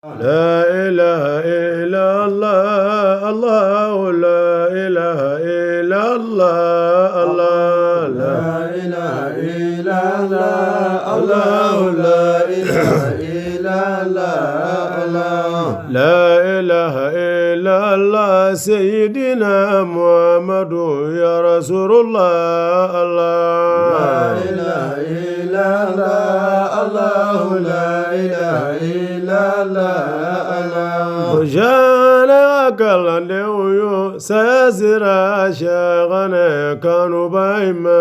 La ilaha illallah, Allah, la ilaha illallah, Allah, la ilaha illallah, Allah, la ilaha illallah, Allah. La ilaha illallah, Sayyidina Muhammadu ya Rasulullah, Allah. La ilaha illallah, Allah, la ilaha illallah, Allah. Jana kalandenw yo saya sera Sɛkanɛ kanuba in ma.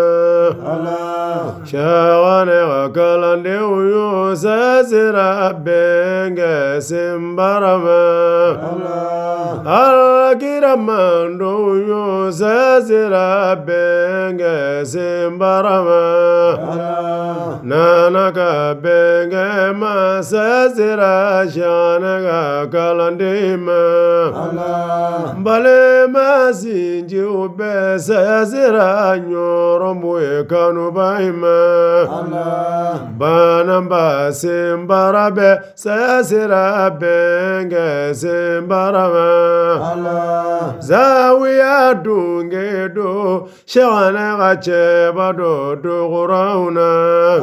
Allah. Sɛkanɛ ka kalandenw yo saya sera bɛnkɛ senbara ma. Allah. Alakira mantɔnw yo saya sera bɛnkɛ senbara ma. Allah. Nana ka bɛnkɛ ma saya sera Sɛkanɛ ka kalanden ma. Allah. Balima sinjiw bɛɛ saya sera Ɲɔrɔn kanuba in ma. Allah. Banamba senbara bɛɛ saya sera bɛnkɛ senbara ma. Allah. Zawiya dunge don Sɛkanɛ ka cɛba dɔ dogora na.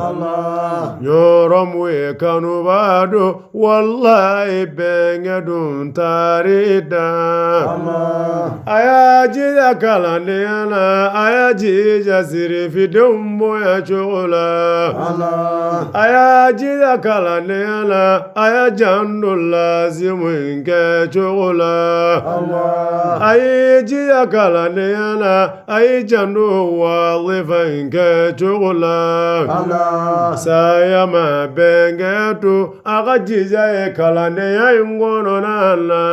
Allah. Ɲɔrɔn kanuba don walayi bɛnkɛ dun taari da. Allah. A y'a jija kalandenya la, a y'a jija sirifidenw bonya cogo la. Allah. A y'a jija kalandenya la, a y'a janto lazimu in kɛ cogo la. Allah. A y'i jija kalandenya la, a y'i janto wazifa in kɛ cogo la. Allah. Saya ma bɛnkɛ to a ka jija ye kalandenya in kɔnɔna la.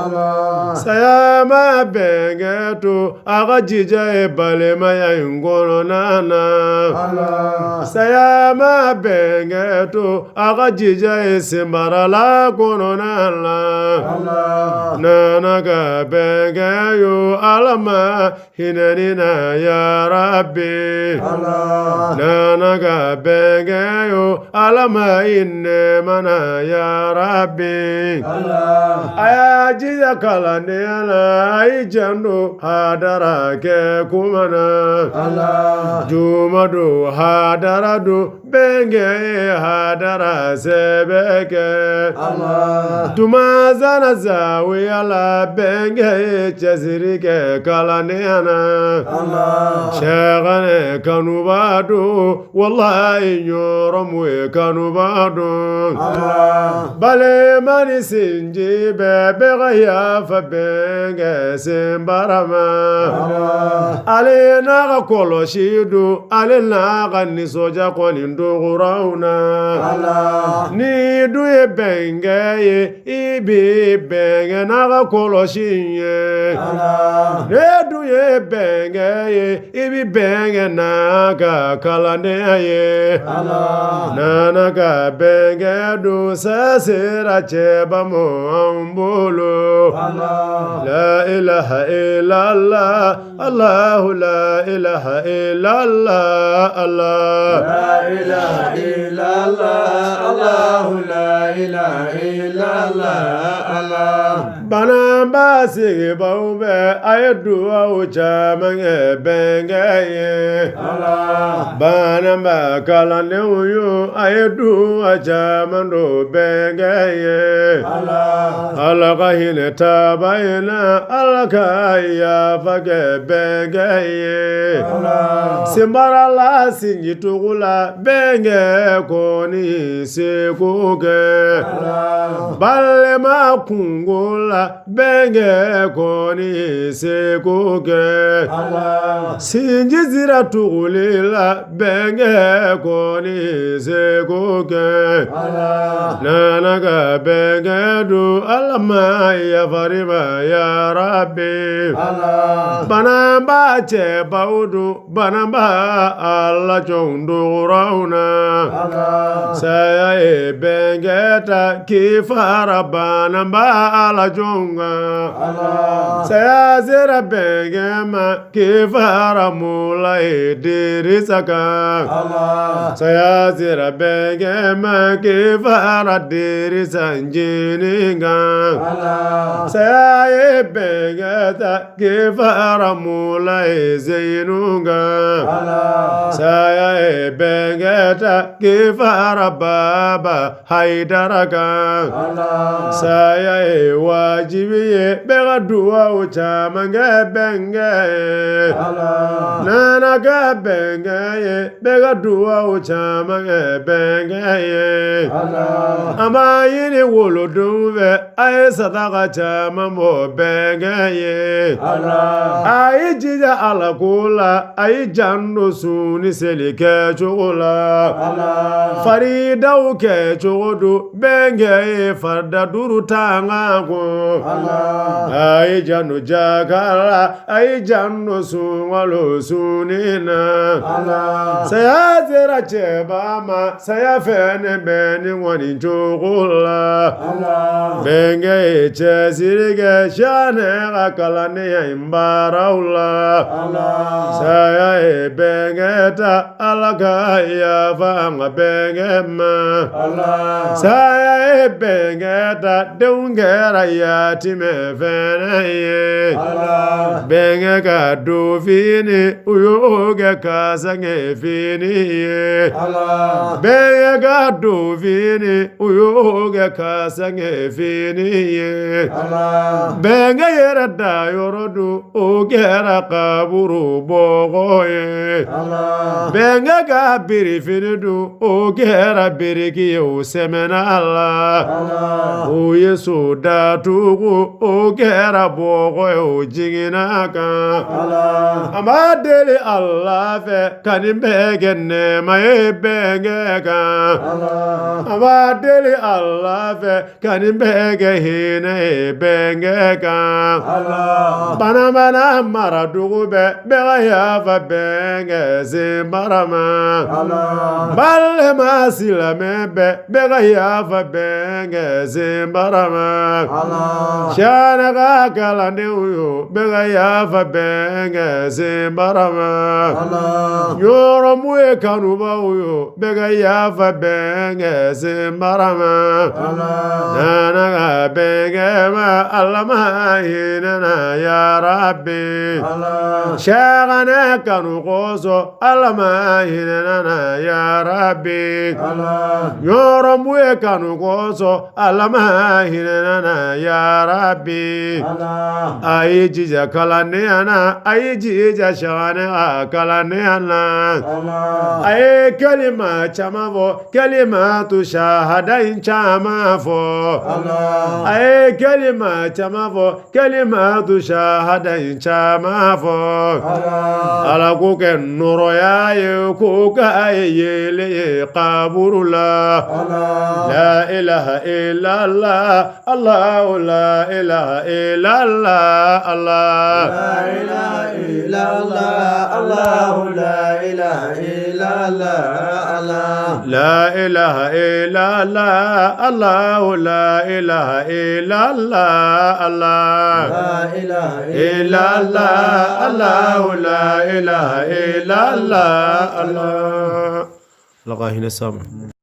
Allah. Saya ma bɛnkɛ to a ka jija ye balimaya in kɔnɔna na. Allah. Saya ma bɛnkɛ to a ka jija ye senbarala kɔnɔna la. Allah. Nana ka bɛnkɛ yo Ala ma hinɛ ni na ya Rabbi. Allah. Nana ka bɛnkɛ yo Ala ma hinɛ mana ya Rabbi. Allah. A y'a jija kalandenya la, a y'i janto hadara kɛ kuma na. Allah. Juma don hadara don bɛnkɛ ye hadara sɛbɛ kɛ. Allah. Tuma zana zawiya la bɛnkɛ ye cɛsiri kɛ kalandenya na. Allah. Sɛkanɛ kanuba don walayi Ɲɔrɔn kanuba don. Allah. Balima ni sinji bɛɛ bɛɛ ka yafa bɛnkɛ senbara ma. Allah. Ale n'a ka kɔlɔsi don, ale n'a ka nisɔndiya kɔni dogora na. Allah. Ni dun ye bɛnkɛ ye, i bi bɛnkɛ n'a ka kɔlɔsi ye. Allah. Ne dun ye bɛnkɛ ye, i bi bɛnkɛ n'a ka kalandenya ye. Allah. Nana ka bɛnkɛ don saya sera cɛba ma an bolo. Allah. La ilaha illallah, Allahu la ilaha illallah, Allah. La ilaha illallah, Allah, la ilaha illallah, Allah. Banamba sigibaw bɛɛ a ye duwawu caman kɛ bɛnkɛ ye. Allah. Banamba kalandenw yo a ye duwa caman don bɛnkɛ ye. Allah. Ala ka hinɛ taaba in na, Ala ka yafa kɛ bɛnkɛ ye. Allah. Senbarala sinjitugu la bɛnkɛ kɔni seko kɛ. Allah. Balima kungo la bɛnkɛ kɔni seko kɛ. Allah. Sinji sira tuguli la bɛnkɛ kɔni seko kɛ. Allah. Nana ka bɛnkɛ don Ala ma yafari ma ya Rabbi. Allah. Banamba cɛbaw don, banamba Ala jɔnw dogora na. kunna. Saya ye bɛnkɛ ta k'i fara banaba ala jɔn kan. Saya sera bɛnkɛ ma k'i fara Mulayi Dirisa kan. Saya sera bɛnkɛ ma k'i fara Dirisa Ncinin kan. Saya ye bɛnkɛ ta k'i fara Mulayi Zeyinu kan. Saya ye bɛnkɛ ta k'i fara Baba Hayidara kan. Saya ye wajibi ye bɛɛ ka duwawu caman kɛ bɛnkɛ ye. Nana kɛ bɛnkɛ ye bɛɛ ka duwawu caman kɛ bɛnkɛ ye. An b'a ɲini wolodenw fɛ a ye sadaka caman bɔ bɛnkɛ ye. A y'i jija Ala ko la a y'i janto sun ni seli kɛcogo la. Faridaw kɛcogo don bɛnkɛ ye farida duuru ta an kan kun. A y'i janto jaka la a y'i janto sunkalo sunni na. Saya sera cɛba ma saya fɛnɛ bɛ nin kɔni cogo la. Bɛnkɛ ye cɛsiri kɛ Siyanɛ ka kalandenya in baaraw la. Saya ye bɛnkɛ ta Ala ka yafa an ka bɛnkɛ ma. Saya ye bɛnkɛ ta denw kɛra yatimɛ fɛnɛ ye. Bɛnkɛ ka donfini u y'o kɛ kasange fini ye. Bɛnkɛ ka donfini u y'o kɛ kasange fini ye. Bɛnkɛ yɛrɛ da yɔrɔ dun o kɛra kaburu bɔgɔ ye. Bɛnkɛ ka birifini dun o kɛra biriki ye o sɛmɛna la. O ye so datugu o kɛra bɔgɔ ye o jiginna a kan. An b'a deli Ala fɛ ka nin bɛɛ kɛ nɛɛma ye bɛnkɛ kan. An b'a deli Ala fɛ ka nin bɛɛ kɛ hinɛ ye bɛnkɛ kan. Banamana mara dugu bɛɛ bɛɛ ka yafa bɛnkɛ sen bara ma. Balima silamɛ bɛɛ bɛɛ ka yafa bɛnkɛ sen bara ma. Siyanɛ ka kalandenw yo bɛɛ ka yafa bɛnkɛ sen bara ma. Ɲɔrɔ mun ye kanubaw yo bɛɛ ka yafa bɛnkɛ sen bara ma. Nana ka bɛnkɛ ma Ala ma hinɛ na ya Rabbi. Sɛkanɛ kanu kosɔn Ala ma hinɛ na ya Rabbi. Ɲɔrɔ mun ye kanu kosɔn Ala ma hinɛ na ya Rabbi. A y'i jija kalandenya na a y'i jija sɛkanɛ ka kalandenya na. A ye kalima caman fɔ kalimatu shahada in caman fɔ. A ye kalima caman fɔ kalimatu shahada in caman fɔ. Ala k'o kɛ nɔrɔya ye k'o k'a ye yeelen ye kaburu la. La ilaha illallah Allahu la ilaha illallah Allah. La ilaha illallah, Allahu la ilaha illallah, Allah. La ilaha illallah Allahu la ilaha illallah Allah. La ilaha Illallah Allahu la ilaha illallah Allah. Ala ka hinɛ s'an ma.